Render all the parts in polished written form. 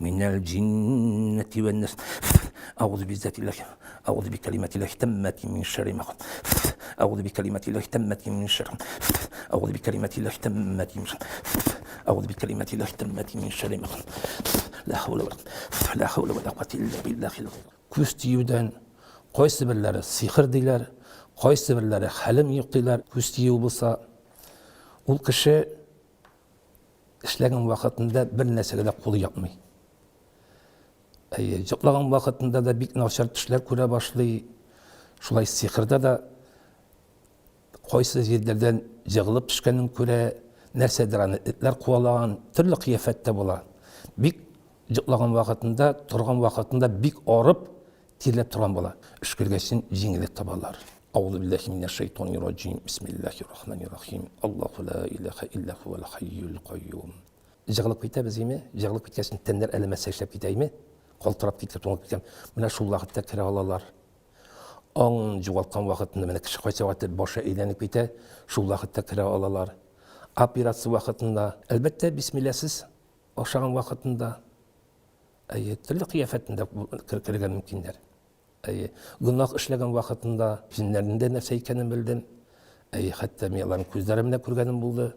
Минәл җиннәти вән-нас. Әгъузу биззатиллаһи. Әгъузу бикалиматиллаһи таммати мин шәрри ма халак. Әгъузу бикалиматиллаһи таммати мин шәрри. Әгъузу бикалиматиллаһи таммати мин шәрри. Әгъузу бикалиматиллаһи таммати мин шәрри ма халак. Ла хәүлә вә ла хәүлә вә ла куәтә илля биллаһил. Күз тиюдән кайсы берләре сихер диләр, кайсы берләре хәлем юк диләр. Күз тию булса, ул кеше эшләгән вакытында бер нәрсәгә дә кулы ятмый. Әйе, йоклаган вакытында да бик начар төшләр күрә башлый. Шулай сихырда да кайсы җирләрдән җыгылып төшкәнен күрә, нәрсәдер аны этләр куалаган, төрле кыяфәттә була. Бик йоклаган вакытында, торган вакытында бик арып, тирләп торган була. Өшкергәчен җиңеллек табалар. Аузу биллахи минәш шайтанир раҗим. Бисмиллахир рахманир рахим. Аллаһу ла илаһа илля хуал хайюл кайюм. Җыгылып китәбез име? Җыгылып киткәч, тәннәр әләмәсә эшләп китә име? Калтырап китә, туңып китә. Менә шул вакытта керә алалар. Аң югалткан вакытында менә кеше кайсы вакытта башы әйләнеп китә, шул вакытта керә алалар. Операция вакытында, әлбәттә, бисмилласыз ашаган вакытында, әйе, төрле кыяфәтендә керергә мөмкиннәр. Әйе, гөнаһ эшләгән вакытында җеннәрнең дә нәрсә икәнен белдем. Әйе, хәтта мин аларның күзләре белән күргәнем булды.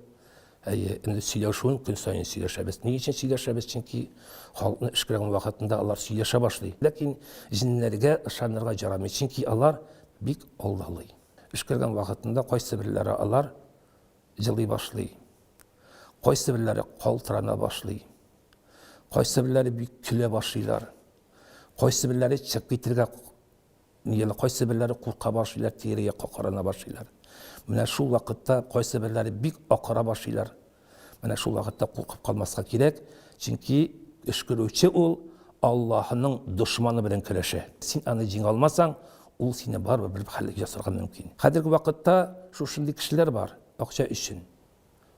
Әйе, инде сөйләшүен көн саен сөйләшәбез. Ни өчен сөйләшәбез? Чөнки халыкны өшкергән вакытында алар сөйләшә башлый. Ләкин җеннәргә ышанырга ярамый, чөнки алар бик алдалый. Өшкергән вакытында кайсы берләре алар җылый башлый. Кайсы берләре калтырана башлый. Кайсы берләре бик көлә башлыйлар. Кайсы берләре чыгып китергә нияли, кайсы берләре курка башлыйлар, тире якка карана башлыйлар. Менә шул вакытта кайсы берләре бик акыра башлыйлар. Менә шул вакытта куркып калмаска кирәк, чөнки өшкерүче ул Аллаһының дошманы белән көрәшә. Син аны җиңә алмасаң, ул сине барыбер бер хәл ясарга мөмкин. Хәзерге вакытта шушындый кешеләр бар, акча өчен.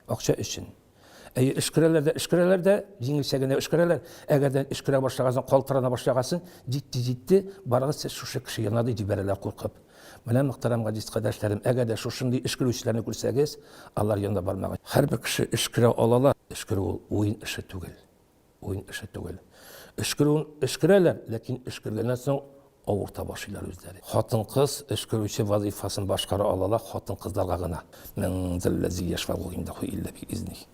Акча өчен. Әйе, өшкерәләр дә, өшкерәләр дә, җиңелчә генә өшкерәләр. Әгәр дә өшкерә башлагасын, калтырана башлагасын, җитте, җитте, барыгыз сез шушы кеше янына дип җибәрәләр куркып. Менә мөхтәрәм газиз кардәшләрем, әгәр дә шушындый өшкерүчеләрне күрсәгез, алар янына бармагыз. Һәрбер кеше өшкерә алала. Өшкерү ул уен эше түгел. Уен эше түгел. Өшкерүен өшкерәләр, ләкин өшкергәннән соң авырта башлыйлар үзләре. Хатын-кыз өшкерүче вазыйфасын башкара алала хатын-кызларга гына. Мән зәлләзи яшфәгу индәһу илля биизних.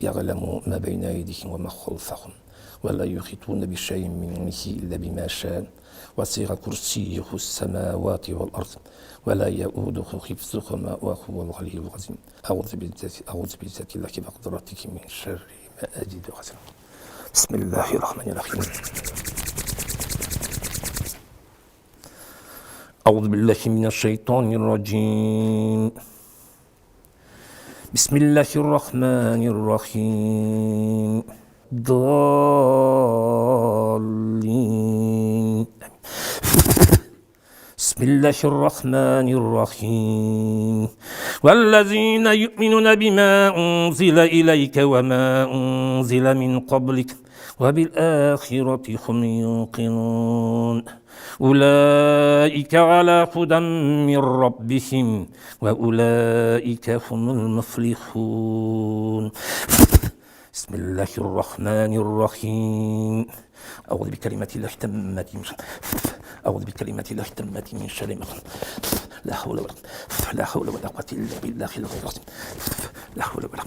Ягъләму ма бәйнә әйдихим ва ма халфахум. Ва ла юхитуна бишәйин мин илмихи илля бима шаа. Васига курсийюху ссамавати вал ард. Ва ла яудуху хифзухума ва хувал галийюл газим. Әгъузу биззати әгъузу биззатиллахи ва кудратихи мин шәрри ма әҗиду хазир. Бисмиллахи рахмани рахим. أعوذ بالله من الشيطان الرجيم بسم الله الرحمن الرحيم ضالين بسم الله الرحمن الرحيم والذين يؤمنون بما أنزل إليك وما أنزل من قبلك وبالآخرة هم يوقنون أولئك على هدى من ربهم وأولئك هم المفلحون بسم الله الرحمن الرحيم أعوذ بكلمات الله التامة من أعوذ بكلمات الله التامة من شر ما لا حول ولا لا حول ولا قوة إلا بالله العلي العظيم لا حول ولا